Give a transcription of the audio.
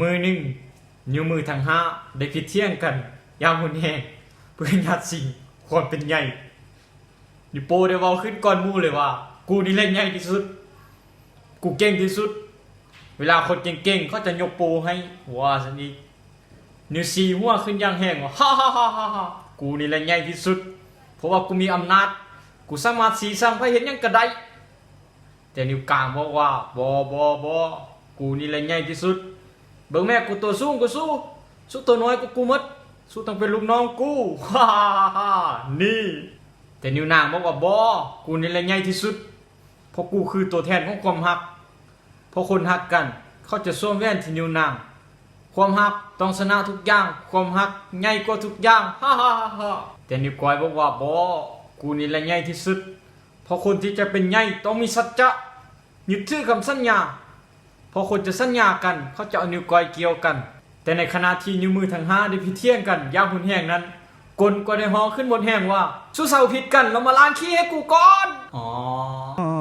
ມື້ໜຶ່ງ, ນິ້ວມືທັງຫ້າໄດ້ຜິດຖຽງກັນຢ່າງຮຸນແຮງ ເພື່ອຍາດຊິງຄວາມເປັນໃຫຍ່. ນິ້ວໂປ້ໄດ້ເວົ້າຂຶ້ນກ່ອນໝູ່ເລີຍວ່າ, ກູນີ້ແຫຼະໃຫຍ່ທີ່ສຸດ, ກູເກັ່ງທີ່ສຸດ. ເວລາຄົນເກັ່ງໆ ເຂົາຈະຍົກໂປ້ໃຫ້, ວ່າຊັ້ນອີກ. ນິ້ວຊີ້ຫົວຂຶ້ນຢ່າງແຮງວ່າ, ຮາໆໆໆ, ກູນີ້ແຫຼະໃຫຍ່ທີ່ສຸດ, ເພາະວ່າກູມີອຳນາດ, ກູສາມາດຊີ້ສັ່ງໃຜເຮັດຫຍັງກໍໄດ້. ແຕ່ນິ້ວກາງບອກວ່າ, ບໍ່, ບໍ່, ບໍ່, ກູນີ້ແຫຼະໃຫຍ່ທີ່ສຸດ. ເບິ່ງແມ້, ກູໂຕສູງກວ່າສູ, ສູໂຕນ້ອຍກວ່າກູໝົດ, ສູຕ້ອງເປັນລູກນ້ອງກູ, ຮາໆໆໆ, ນີ້. ແຕ່ນິ້ວນາງບອກວ່າ, ບໍ່, ກູນີ້ແຫຼະໃຫຍ່ທີ່ສຸດ, ເພາະກູຄືຕົວແທນຂອງຄວາມຮັກ. ເພາະຄົນຮັກກັນ, ເຂົາຈະສວມແຫວນທີ່ນິ້ວນາງ. ຄວາມຮັກຕ້ອງຊະນະທຸກຢ່າງ, ຄວາມຮັກໃຫຍ່ກວ່າທຸກຢ່າງ, ຮາໆໆໆ. ແຕ່ນິ້ວກ້ອຍບອກວ່າ, ບໍ່, ກູນີ້ແຫຼະໃຫຍ່ທີ່ສຸດ, ເພາະຄົນທີ່ຈະເປັນໃຫຍ່ຕ້ອງມີສັດຈະ, ຍຶດຖືຄຳສັນຍາ. ເພາະຄົນຈະສັນຍາກັນ, ເຂົາຈະເອົານິ້ວກ້ອຍກ່ຽວກັນ. ແຕ່ໃນຂະນະທີ່ນິ້ວມືທັງຫ້າໄດ້ຜິດຖຽງກັນຢ່າງຮຸນແຮງນັ້ນ, ກົນກໍໄດ້ຮ້ອງຂຶ້ນໝົດແຮງວ່າ, ສູເຊົາຜິດກັນແລ້ວມາລ້າງຂີ້ໃຫ້ກູກ່ອນ. ອໍ